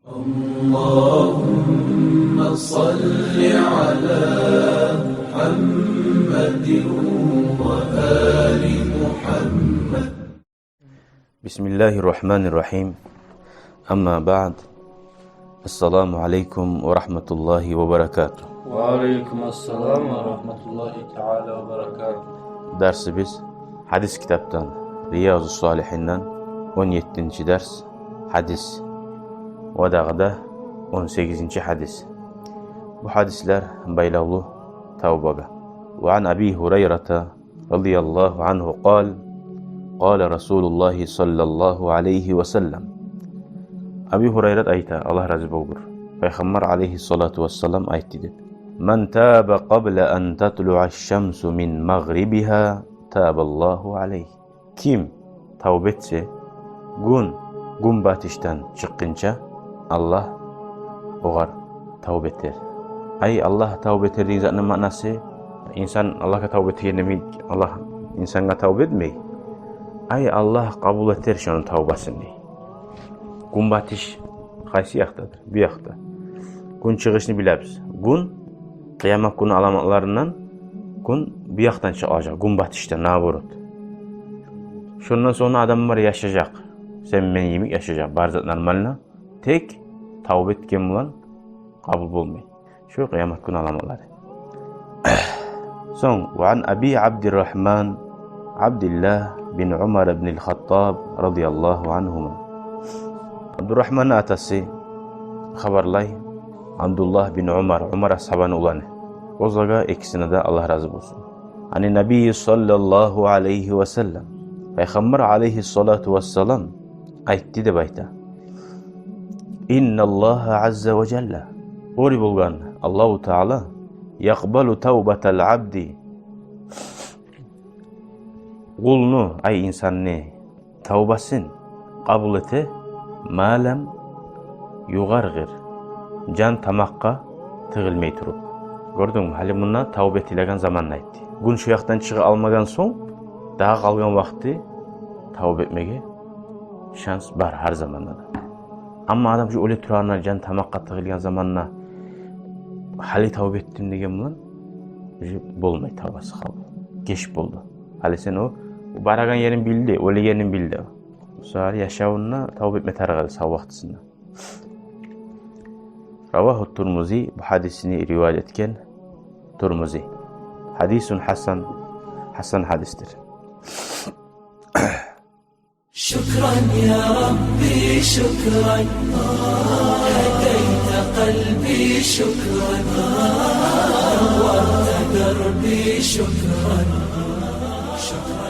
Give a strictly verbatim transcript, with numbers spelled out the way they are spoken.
اللهم صل على محمد وآل محمد. بسم الله الرحمن الرحيم. أما بعد. السلام عليكم ورحمة الله وبركاته. وعليكم السلام ورحمة الله تعالى وبركاته. Дарсыбыз гьадис китапдан, Риязу Салихиндан, он еттинчи дарс, гьадис. Ва дагъы да он сегизинчи гьадис. Бу гьадислер байлавлу тавбагъа. وعن أبي هريرة رضي الله عنه قال: قال رسول الله صلى الله عليه وسلم. Абу Гьурайрат айта, Аллагь рази болгъур, Пайхаммар алайгьиссалату вассалам айтды деп: من تاب قبل أن تطلع الشمس من مغربها تاب الله عليه. Ким тавба этсе, гюн гюнбатышдан чыкъгъынча, Аллагь огъар тавба этер. Ай, Аллагь тавба этер деген затны маънасы, инсан Аллагьгъа тавба этеген йимик, Аллагь инсангъа тавба этмей. Ай, Аллагь къабул этер шону тавбасын дей. Гюнбатыш къайсы якъдадыр? Бу якъда. Гюн чыгъышны билебиз. Гюн, къыямат гюнню аламатларындан, гюн бу якъдан чыгъажакъ, гюнбатышдан, наоборот. Шондан сонг адамлар яшажакъ. Сен, мен йимик яшажакъ. Бар зат нормально. Тек тавба этген булан къабул болмай. Шо къыямат гюнню аламатлары. Сонг, وعن أبي عبد الرحمن عبد الله بن عمر بن الخطاب رضي الله عنهما. Абдуррахманны атасы хабарлай, Абдуллагь бин Умар, Умар асгьабаны уланы. Олагъа экисине де Аллагь рази болсун. عن النبي صلى الله عليه وسلم. Пайхаммар алайгьиссалату вассалам айтды деп айта: إن الله عز وجل, оьр болгъан Аллагьу Таала, يقبل توبة العبد, къулну, ай, инсанны тавбасын къабул эте, ما لم يغرغر, жан тамакъгъа тыгъылмай туруп. Гёрдюнгмю? Гьали мунда тавба этилеген заманны айтды. Гюн шо якъдан чыгъа алмагъан сонг, дагъы къалгъан вакъти тавба этмеге шанс бар гьар заманда да. Амма адам шо оьле турагъанда, жан тамакъгъа тыгъылгъан заманда, гьали тавба этдим деген булан, уже болмай тавбасы, къабул. Геч болду. Гьали сен о, о барагъан ерин билди, оьлегенин билди. Бу сагьат яшавунда тавба этме тарыкъ эди, сав вакътисинде. رواه الترمذي, бу гьадисни риваят этген Турмузи. حديث حسن, гьасан гьадисдир. شكرا يا ربي شكرا، هديت قلبي شكرا، نورت دربي شكرا، شكرا.